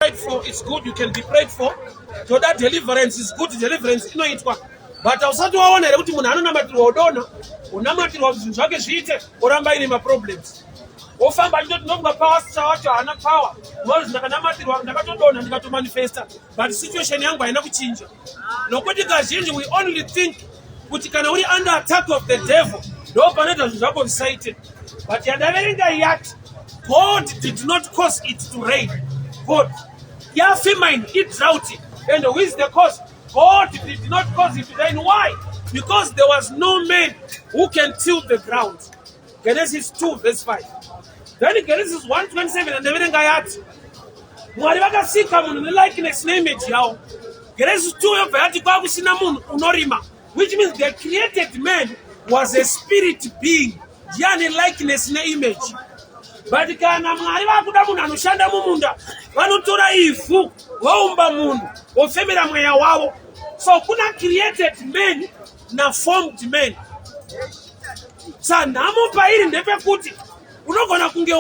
prayed for, it's good, you can be prayed for. Toda deliverance, is good, deliverance inoitwa. But hausati waona here kuti munhu anonamatirwa odonha, unamatirwa kuti zvinhu zvake zviite, oramba aine maproblems. Ofamba achitoti ndofunga pastor wacho haana power. Because ndakanamatirwa ndakatodonha ndikatomanifesta, but situation yangu haina kuchinja. Nokuti kazhinji we only think kuti kana uri under attack of the devil ndo panoita zvinhu zvako zvisaite. But yandaverenga yati God did not cause it to rain. God yafemine idrought, and who is the cause? God did not cause it to rain. Why? Because there was no man who can till the ground. Genesis 2 verse 5. Then Genesis 1:27 yandaverenga yati Mwari vakasika munhu nelikeness neimage yavo. Genesis 2 yobva yati kwakusina munhu unorima, which means the created man was a spirit being, ndiye ane likeness neimage. But kana Mwari vakuda munhu anoshanda mumunda, vanotora ivhu voumba munhu vofemera mweya wavo. So kuna created man naformed man. Sanhamo pairi ndepekuti unogona kunge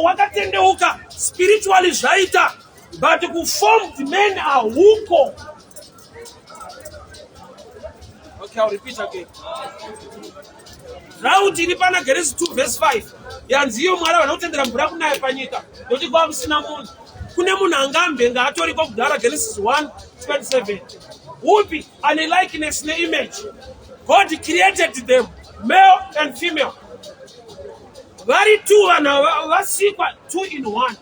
wakatendeuka spiritually zvaita, but kuformed man ahuko. Okay, I'll repeat again. Round iri pana Genesis 2 verse 5 yanzi iyo Mwari havana kutendera mvura kunaya panyika nokuti kwava kusina munhu. Kune munhu angambe atoriko kudhara Genesis 1:27. Upi ane likeness neimage. God created them male and female. Vari two vanhu ava vasikwa 2 in 1.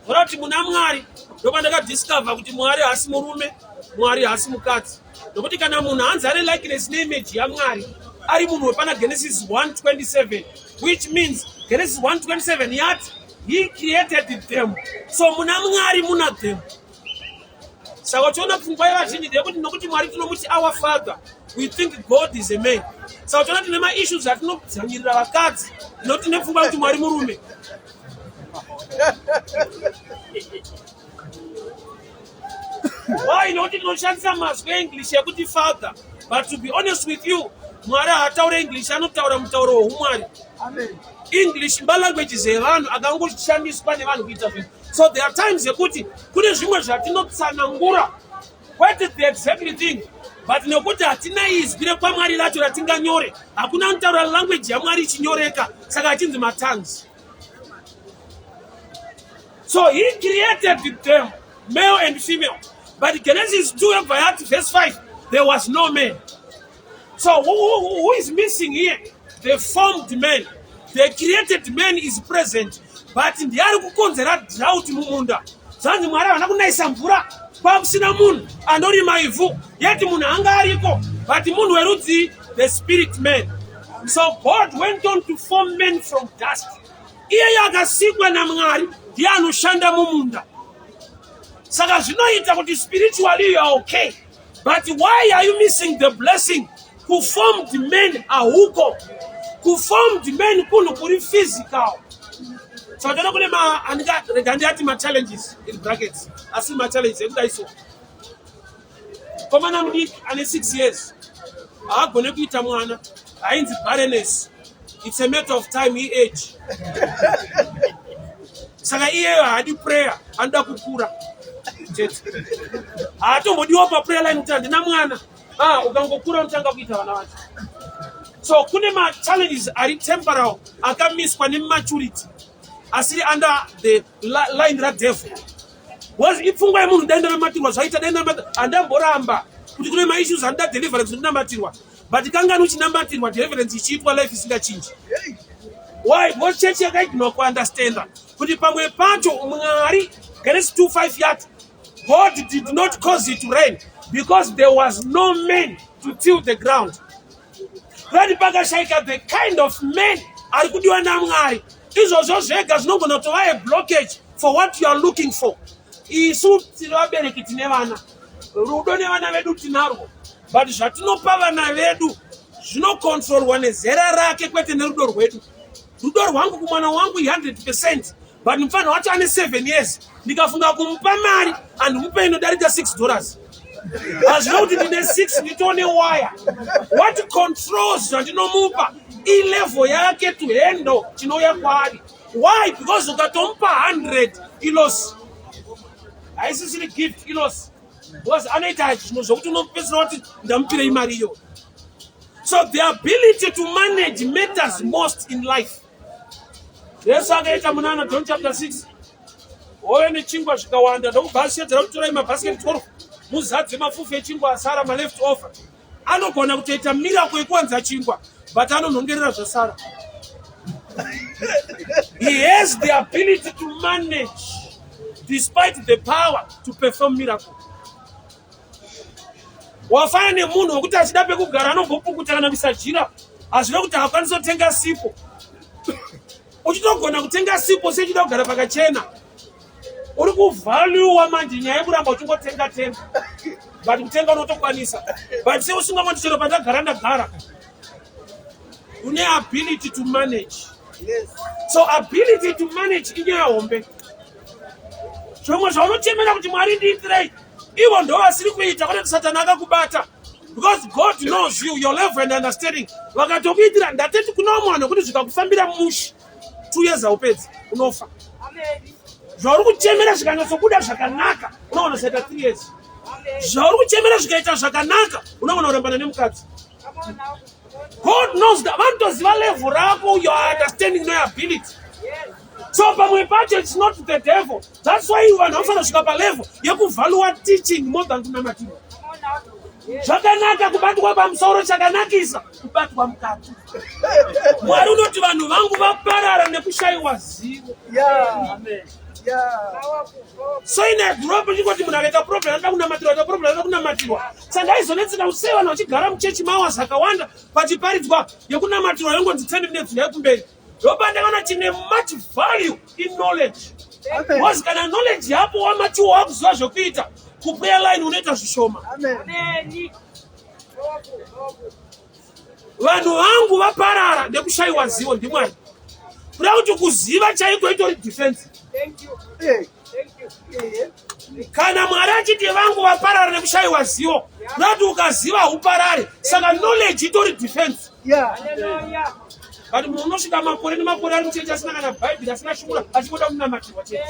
Zvoreva kuti muna Mwari ndopandakadiscover kuti Mwari haasi murume, Mwari haasi mukadzi. Nokuti kana munhu hanzi ane likeness neimage yaMwari, ari munhu wepana Genesis 1:27, which means Genesis 1:27 yati he created them. So muna Mwari muna them. Saka uchiona pfungwa yevazhinji ndeyekuti nokuti Mwari tinomuti our father, we think God is a man. Saka uchiona tine maissues atinodzvanyirira vakadzi nokuti tine pfungwa yekuti Mwari murume. Why? Nokuti tinoshandisa mazwi eEnglish ekuti father, but to be honest with you, Mwari haataure English, anotaura mutauro wehumwari. English malanguages evanhu akangoshandiswa nevanhu kuita zvinhu. So there are times yekuti kune zvimwe zvatinotsanangura kwete the exactly thing, but nekuti hatina izwi rekwaMwari racho ratinganyore, hakuna anotaura language yaMwari ichinyoreka, saka achinzi matongues. So he created them male and female, but Genesis 2 yobva yati verse 5 there was no man. So who is missing here? The formed man. The created man is present, but ndiye ari kukonzera drought mumunda. Zvanzi Mwari havana kunayisa mvura, kwakusina munhu anorima ivhu, yet munhu anga ariko, but munhu werudzi, the spirit man. So God went on to form men from dust. Iyeyo akasikwa naMwari ndiye anoshanda mumunda. Saka zvinoita kuti spiritually you are okay, but why are you missing the blessing? Kuformed man ahuko. Kuformed man kunhu kuri physical. Saka toona kune rega ndiati machallenges in brackets, asi machallenges ekudai. So komana mudiki ane 6 years haagone kuita mwana, hainzi barrenness, it's a matter of time, iage. Saka iyeyo haadi prayer, anoda kukura chete. Haatombodiwa paprayer line kuti handina mwana. Ah, ukangokura unotanga kuita vana vacho. So kune machallenges ari temporal akamiswa nematurity asiri under the line radevil. Was ipfungwa yemunhu, dai ndanamatirwa zvaita, dai handamboramba kuti kune maissues anoda deliverance ndinamatirwa, but kangani uchinamatirwa, deliverance ichiitwa, life isingachinji? Why? Because chechi yakaignore kuunderstanda kuti pamwe pacho Mwari, Genesis 2:5 yati God did not cause it to rain because there was no man to till the ground. Right, pakashaika the kind of man ari kudiwa naMwari, izvozvo zvega zvinogona kutova a blockage for what you are looking for. Isu tiri vabereki, tine vana, rudo nevana vedu tinarwo, but zvatinopa vana vedu zvinokontrolwa nezera rake, kwete nerudo rwedu. Rudo rwangu kumwana wangu i100%, but mufanira wacho ane 7 years, ndikafunga kumupa mari handimupe inodarika $6. Hazvina kuti ndine 6 nditone waya. What controls zvandinomupa ilevel yake to handle chinouya kwaari. Why? Because ukatomupa 100 iloss. Haisisiri gift, iloss, because anoita zvinhu zvokuti unopedzisira kuti ndamupirei mari iyo. So the ability to manage matters most in life. Jesu akaita munana John chapter 6, hove nechingwa zvikawanda, ndokubva ashedzera kuti torai mabhasiketi 12 muzadze mafufu echingwa asara, maleft over. Anogona kutoita miracle yekuwanza chingwa, but anonhongerera zvasara. He has the ability to manage despite the power to perform miracle. Wafana nemunhu wekuti achida pekugara anombopukuta kana kuisa jira. Hazvina kuti haakwanisi kutenga sipo. Uchitogona kutenga sipo, sechida kugara pakachena. Uri kuvaluewa manje nyaya yekuramba uchingotenga tenga, but kutenga unotokwanisa, but se usingangoti chero pandagara ndagara. Une ability to manage. So ability to manage inyaya hombe. Zvimwe zvaunochemera kuti Mwari ndiitirei, ivo ndo vasiri kuita, kwete kuti Satani akakubata, because God knows you, your level and understanding. Vakatokuitira, ndateti kuna vamwe vanhu kuti zvikakufambira mushi, 2 years haupedzi, unofa. Zvauri kuchemera zvikanyatsobuda zvakanaka, unoona saita 3 years. Zvauri kuchemera zvikaita zvakanaka, unogona kurambana nemukadzi. God knows that. Vanotoziva level rako, your understanding no ability. So pamwe pacho it's not the devil. That's why vanhu vanofanira kusvika palevel yekuvaluwa teaching more than kunamatirwa. Zvakanaka kubatwa pamusoro, chakanakisa kubatwa mukati. Mwari unoti vanhu vangu vaparara nekushayiwa zivo. So in I grew up ndichingoti munhu akaita problem anoda kunamatirwa, aita problem anoda kunamatirwa. Saka ndaizonetseka kuti sei vanhu vachigara muchechi mahours akawanda pachiparidzwa, yekunamatirwa yongonzi 10 minutes yekumberi. Ndopandakaona chine much value in knowledge, because kana knowledge yapo, wamature, wakuziva zvekuita, kuprayer line unoita zvishoma. Vanhu vangu vaparara nekushayiwa zivo ndiMwari. Kuda kuti kuziva chaiko itori defense. Kana Mwari achiti vangu vaparara nekushayiwa zivo, kuda kuti ukaziva uparare. Saka knowledge itori defense. But munhu unosvika makore nemakore ari muchechi asina kana Bhaibheri, asina shura, achingoda kunamatirwa chete.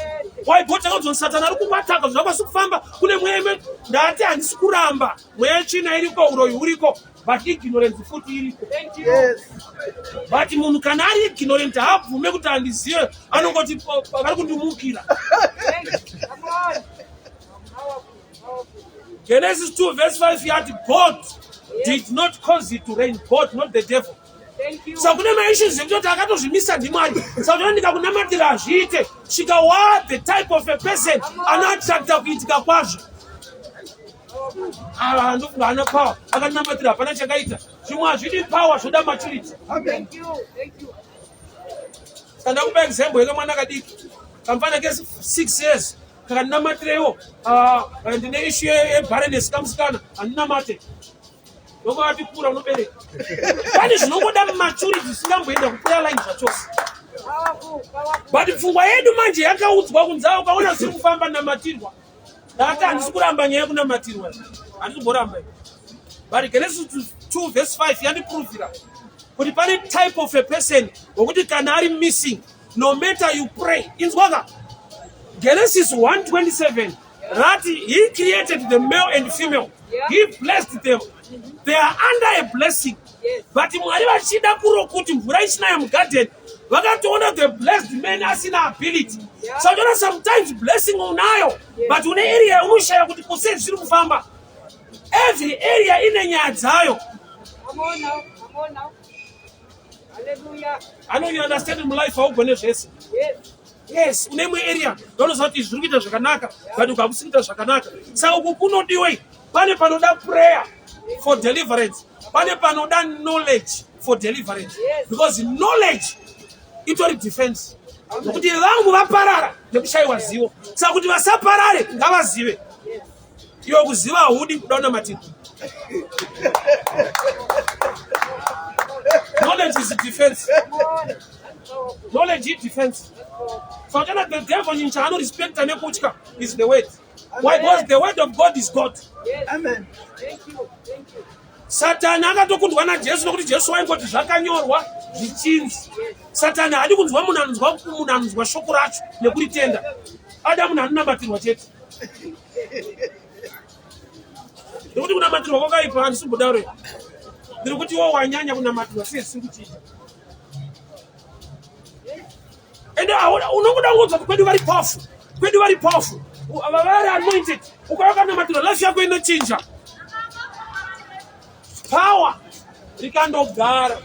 Why? God takaudzwa Satani ari kumataka zvakwasi kufamba kune mweya. Ndati handisi kuramba mweya yetsvina iriko, uroyi huriko, but ignorance futi iriko. But munhu kana ari ignorant haabvume kuti handizive, anongoti vari kundimukira. Genesis 2 verse 5 yati God did not cause it to rain. God, not the devil. So kune maissues ekutoti akatozvimisa ndiMwari. Saka tona ndikakunamatira hazviite. Svika wa the type of a person anoattracta kuitika kwazvo. Ava ndofunga haana power, akanamatira hapana chakaita. Zvimwe hazvidi power, zvoda maturity. Saka ndakupa example yekamwana kadiki, kamfana ke 6 years, kakanamatireiwo. Ndine issue yebarrenness, kamusikana, handinamate. Ndokati kura unobereka. Pane zvinongoda maturity zvisingamboenda kuprayer line zvachose, but pfungwa yedu manje yakaudzwa kunzi avo ukaona ziri kufamba, namatirwa. Ndakati handisi kuramba nyaya yekunamatirwa, handisi kumboramba, but Genesis 2 verse 5 yandiprovira kuti pane type of a person wekuti kana ari missing, no matter you pray. Inzwaka, Genesis 1:27 rati he created the male and female, he blessed them, they are under a blessing. But Mwari vachida kuro kuti mvura ichinaya mugarden, vakatoona the blessed man asina ability. So toona sometimes blessing unayo, but une area yaunoshaya kuti kose zviri kufamba. Every area ine nyaya dzayo. Come on now. Come on now. Hallelujah. I know you understand, mulife haugone zvese. Yes, une imwe area ndaunoziva kuti izvi zviri kuita zvakanaka, but ukakusi kuita zvakanaka. Saka uku kunodiwei? Pane panoda prayer for deliverance, pane panoda knowledge for deliverance, because knowledge itori defense, nokuti vangu vaparara nekushayiwa zivo. Saka kuti vasaparare, ngavazive. Iwe kuziva haudi, kuda unamatira. Knowledge is defense. Knowledge is defense. So tana the devil chinhu chaanorespecta nekutya is the word. Why? Because the word of God is God. Amen. Thank you. Thank you. Satani akatokundwa naJesu nokuti Jesu waingoti zvakanyorwa zvichinzi. Satani haadi kunzwa munhu anonzwa, munhu anonzwa shoko racho nekuritenda. Ada munhu anonamatirwa chete. Ndikuti kunamatirwa kwakaipa handisi kumbodaro. Ndiri kuti wo wanyanya kunamatirwa sei zvisiri kuchinja. Ende unongoda kungonzwa kuti kwedu vari powerful. Kwedu vari powerful. Ava vari anointed. Ukauya ukanamatirwa life yako inochinja. Power rikandogara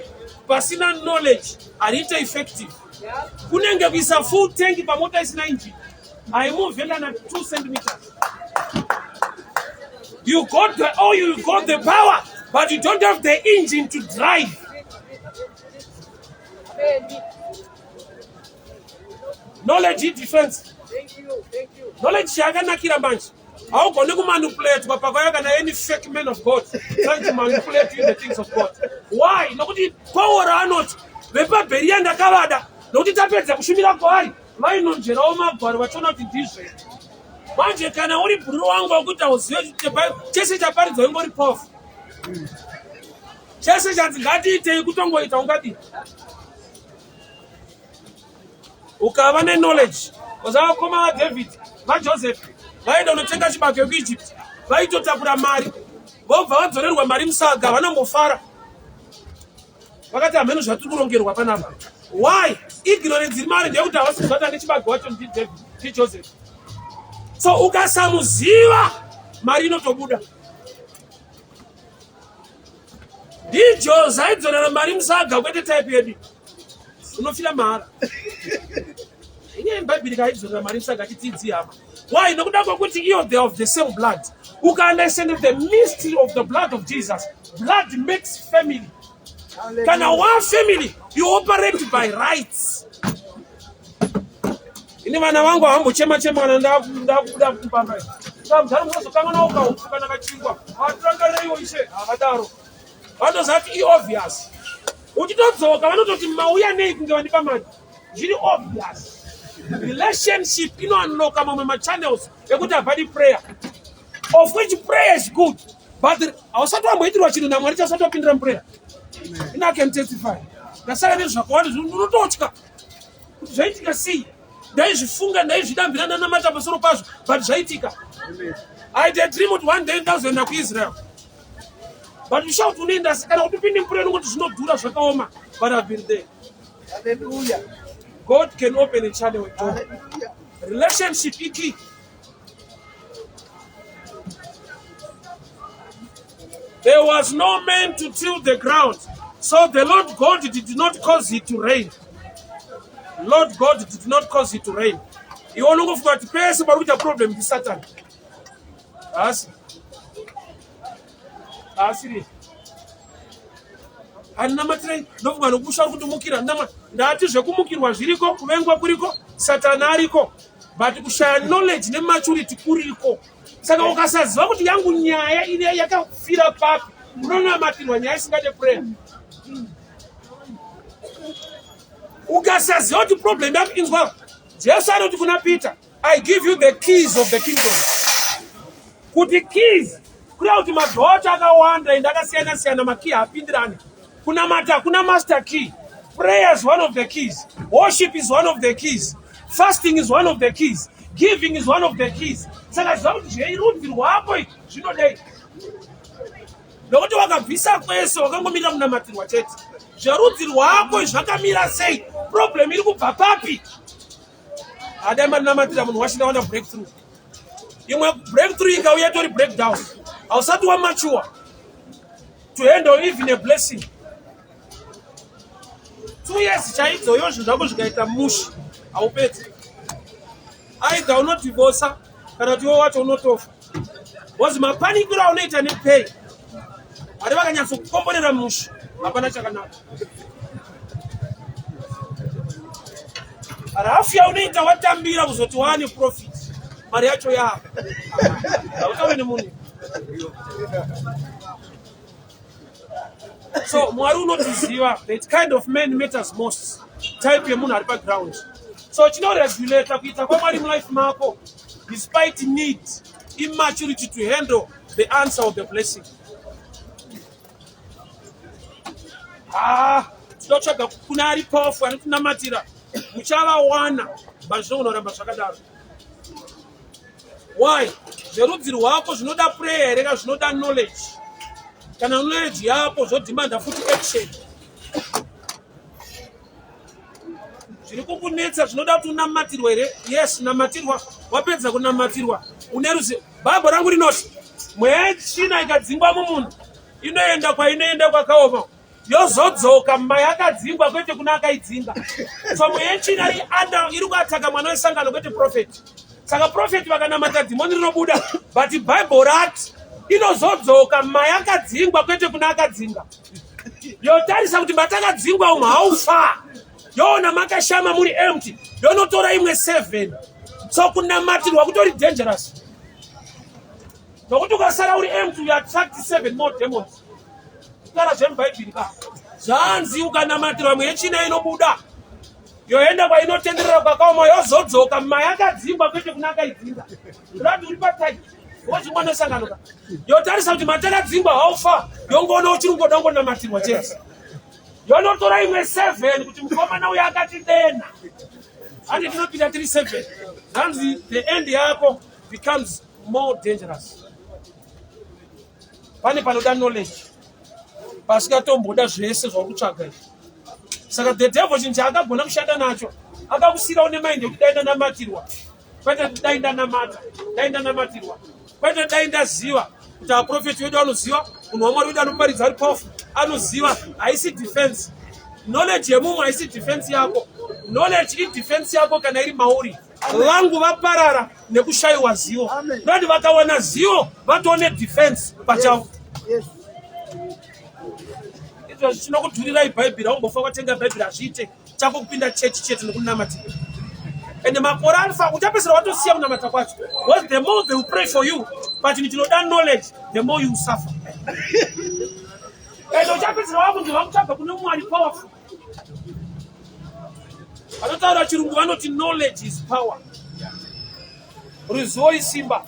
pasina knowledge hariite effective. Kunenge kuisa full tank pamota isina engine. Haimove kana 2 centimeters. You got the oil, you got the power, but you don't have the engine to drive. Knowledge idefense. Knowledge chayakanakira manje haugoni kumanipulatwa pakauya kana any fake man of God trying to manipulate you in the things of God. Why? Nokuti Pauro anoti vepaBheriya ndakavada nokuti tapedza kushumira kwaari vainonzverawo magwaro vachiona kuti ndizvo. Manje kana uri bhururu wangu wekuti hauzive chese chaparidzwa ingori powerful. Chese chanzi ngatiitei kutongoita ungadii? Ukava neknowledge vakoma vaDavid vaJoseph vaenda kunotenga chibage kuEgypt vaitotakura mari vobva vadzorerwa mari musaga vanongofara vakati hameno zvatiri kurongerwa panapa. Why? Ignorance iri mari ndeyekuti havasi kuziva kuti ane chibage wacho ndiDavid ndiJoseph. So ukasamuziva mari inotobuda. Ndijo zaidzorera mari musaga kwete type yedu. Unofira mahara. Inyaya yebhaibheri kaidzorera mari musaga chitidzi hama. Why? Nokuda kwekuti iyo they of the same blood. Uka understand the mystery of the blood of Jesus. Blood makes family. Kana wa family, you operate by rights. Ini vana vangu havambochema chema kana ndakubuda kupamba. Mudhara munozokanganwa ukaufu kana kachingwa. Vatirangareiwo ishe havadaro. Vanotozati i obvious. Uchitodzoka vanototi mauya nei kunge vandipa mari. Zviri obvious. Relationship inounlocka mamwe machannels ekuti havadi prayer. Of which prayer is good. But hausati wamboitirwa chinhu naMwari chasati wapindira muprayer. Ini I can testify. Ndasara nezvakawanda unototya kuti zvaitika sei. Ndaizvifunga, ndaizvidambira, ndanamata pamusoro pazvo, but zvaitika. I had a dream kuti one day ndazoenda kuIsrael. But you shout unoenda kana kuti upinde muprayer unongoti zvinodhura zvakaoma, but I've been there. Hallelujah. God can open a channel door. Hallelujah. Relationship ikey. There was no man to till the ground, so the Lord God did not cause it to rain. Lord God did not cause it to rain. Iwe unongofunga kuti pese pari kuita problem ndiSatan. Haasi. Haasiri. Handinamatirai ndofunga nokusha uri kundimukira ndati zvekumukirwa zviriko, kuvengwa kuriko, Satani ariko, but kushaya knowledge nematurity kuriko. Saka ukasaziva kuti yangu nyaya ine yakafira papi, unonamatirwa nyaya isingade prayer. Ukasaziva kuti problem yako inzwa, Jesu anoti kuna Peter, I give you the keys of the kingdom. Kuti keys, kureva kuti madoor acho akawanda ende akasiyana siyana, makey haapindirani. Kunamata hakuna master key. Prayer is one of the keys. Worship is one of the keys. Fasting is one of the keys. Giving is one of the keys. Saka ziva kuti zverudzi rwako zvinodei. Nokuti wakabvisa kwese wakangomirira kunamatirwa chete. Zverudzi rwako zvakamira sei? Problem iri kubva papi? Adai marinamatira munhu washinda wana breakthrough. Imwe breakthrough ikauya itori breakdown. Hausati wamature to handle even a blessing. 2 years chaidzoyo zvinhu zvako zvikaita mushi haupedzi. Either unodivorsa kana kuti iwe wacho unotofa. Because mapanikiro aunoita nepay ari vakanyatsokukomborera musha hapana chakanaka. Rafu yaunoita watambira kuzoti waane profit mari yacho yava hautave nemunhu. So Mwari unotiziva that kind of man matters most, type yemunhu ari paground. So chinoregulata kuita kwaMwari mulife mako despite need, immaturity to handle the answer of the blessing. Tinotsvaga kuna ari powerful anotinamatira, muchavawana, but zvinogona kuramba zvakadaro. Why? Zverudzi rwako zvinoda prayer here kana zvinoda knowledge? Kana knowledge yapo zvodhimanda futi action. Zviri kukunetsa zvinoda kuti unamatirwe here? Yes, namatirwa. Wapedza kunamatirwa une ruzivo. Bhaibheri rangu rinoti mweya yetsvina ikadzingwa mumunhu inoenda kwainoenda kwakaoma yozodzoka mayakadzingwa kwete kuna akaidzinga. So mweya yetsvina iri under iri kuataka mwana wesangano kwete prophet. Saka prophet vakanamata dhimoni rinobuda, but Bible rati inozodzoka mayakadzingwa kwete kuna akadzinga. Yotarisa kuti matakadzingwa umu how far, yoona makashama muri empty, yonotora imwe 7. So kunamatirwa kutori dangerous, nokuti ukasara uri empty you attract 7 more demons. Kutaura zvemubhaibheri ka, zvanzi ukanamatirwa mweya yetsvina inobuda yoenda kwainotenderera kwakaoma yozodzoka mayakadzingwa kwete kuna akaidzinga. Rati uri patai wodzingwa nesangano ka, yotarisa kuti matakadzingwa how far, yongoona uchiri kungoda kungonamatirwa chete, yonotora imwe 7 kuti mukomana uyo akatidena handi tinopinda tiri 7. Zvanzi the end yako becomes more dangerous. Pane panoda knowledge pasikatomboda zvese zvauri kutsvaga izvi. Saka the devil chinhu chaakagona kushanda nacho, akakusira une mind yekuti dai ndanamatirwa, kwete dai ndanamata, dai ndanamatirwa, kwete dai ndaziva kuti aprofeti wedu anoziva, munhu waMwari wedu anoparidza ari powerful anoziva. Haisi defense. Knowledge yemumwe haisi defense yako. Knowledge idefense yako kana iri mauri. Vangu vaparara nekushayiwa zivo. Ndoti vakawana zivo vatone defense pachavo. Izvozvi chinokudhurirai bhaibheri, aumbofa watenga bhaibheri, hazviite. Chako kupinda chechi chete nekunamatira. Ende makore anofa uchapedzisira watosiya kunamata kwacho, because the more they will pray for you but chinoda knowledge, the more you suffer. Ende uchapedzisira wakunzi vakutsvaga kune Mwari powerful. Vanotaura chirungu vanoti knowledge is power, ruzivo isimba.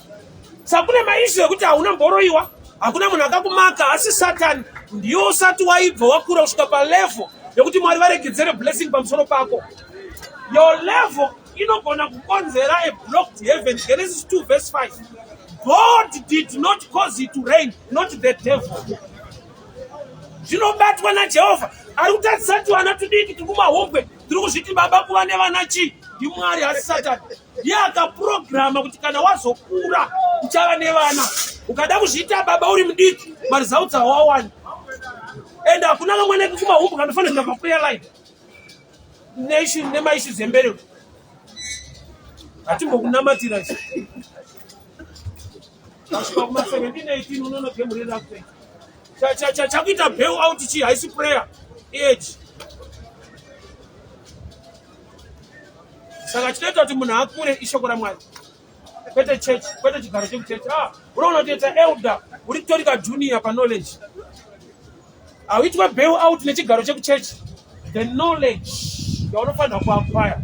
Saka kune maishu ekuti hauna mboroiwa, hakuna munhu akakumaka, asi Satani ndiwo usati waibva wakura kusvika palevel yekuti Mwari varegedzere blessing pamusoro pako. Your level inogona kukonzera a blocked heaven. Genesis 2 verse 5, God did not cause it to rain, not the devil. Zvinobatwa naJehovha. Ari kutadzisa tiwana tudiki tiri kumahumbwe tiri kuzviti baba kuva nevana chii? NdiMwari, asi Satani ndiye akaprograma kuti kana wazokura uchava nevana. Ukada kuzviita baba uri mudiki, maresults hawawani. And hakuna kamwana kekumahumbwe kanofanira kuenda paprayer line nemaissues embereko. Hatimbokunamatira izvi. Tasvika kuma 17 18 unoona game riri rakutoita chakuita bail out chii? Haisi prayer, age. Saka chinoita kuti munhu akure ishoko raMwari, kwete church, kwete chigaro chekuchechi. Ah, unoona kutoita elder uri kutori kajunior paknowledge. Hauitwe bail out nechigaro chekuchechi. The knowledge yaunofanira kuacquire,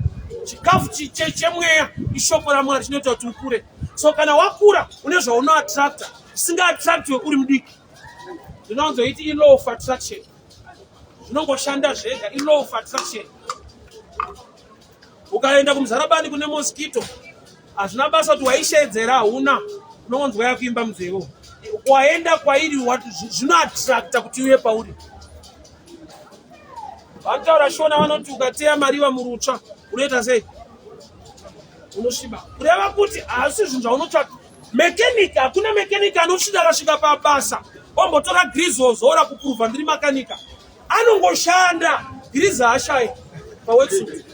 chikafu chemweya ishoko raMwari, chinoita kuti ukure. So kana wakura une zvaunoattracta zvisingaattractiwe uri mudiki. Ndinowanzoiti ilaw of attraction, zvinongoshanda zvega, ilaw of attraction. Ukaenda kumuzarabani kune mosquito, hazvina basa kuti waishedzera, hauna unongonzwa yakuimba munzeve. Waenda kwairi, zvinoattracta kuti uye pauri. Vanotaura Shona vanoti ukateya mariva murutsva unoita sei? Unosviba. Kureva kuti haasi zvinhu zvaunotsvaka. Mechanic, hakuna mechanic anosvika akasvika pabasa ombotora grease ozora kuprova ndiri makanika. Anongoshanda, grease haashayi paworksuit,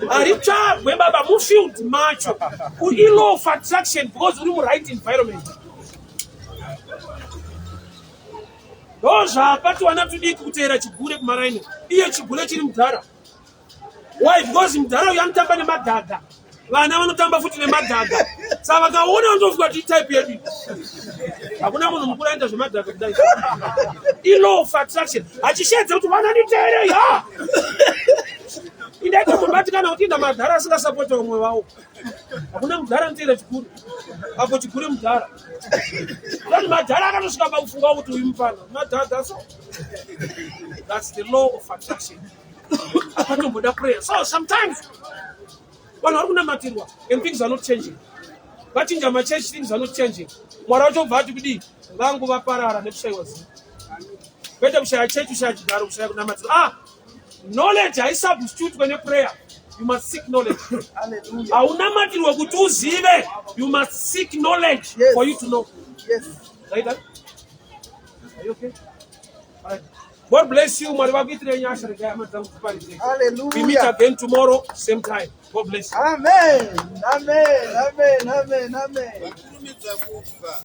haritsvagwe baba mufield macho. Ilaw of attraction, because uri muright environment. Ndo zvapatiwana tudiki kuteera chigure kumaraini, iye chigure chiri mudhara. Why? Because mudhara uyu anotamba nemadhaga, vana vanotamba futi nemadhaga. Saka vakaona vanotofunga kuti itype yedu. Hakuna munhu mukuru aita zvemadhaga kudai. Ilaw of attraction. Hachishedze kuti vana nditeerei ha indaitomubatikana kuti inda madhara asingasapoti vamwe vavo. Hakuna mudhara anoteera chigure apo chigure mudhara. Kuti madhara akatosvika pakufunga kuti uyu mufana madhaga. So that's the law of attraction. Apatomboda prayer. So sometimes vanhu vari kunamatirwa and things are not changing. Vachinja machurch, things are not changing. Mwari wacho bva ati kudii? Vangu vaparara nekushayiwa zivo. Kwete kushaya chechi, kushaya chigaro, kushaya kunamatira. Ah, knowledge haisubstitutwe neprayer. You must seek knowledge. Hallelujah. Haunamatirwe kuti uzive. You must seek knowledge for you to know. Right? Are you okay? All right. God bless you. Mwari vakuitirei nyasha. Regai hama dzangu dziparidze. We meet Hallelujah. again tomorrow, same time. God bless you. Amen. Amen. Amen. Amen. Amen. Vakurumidza kufa.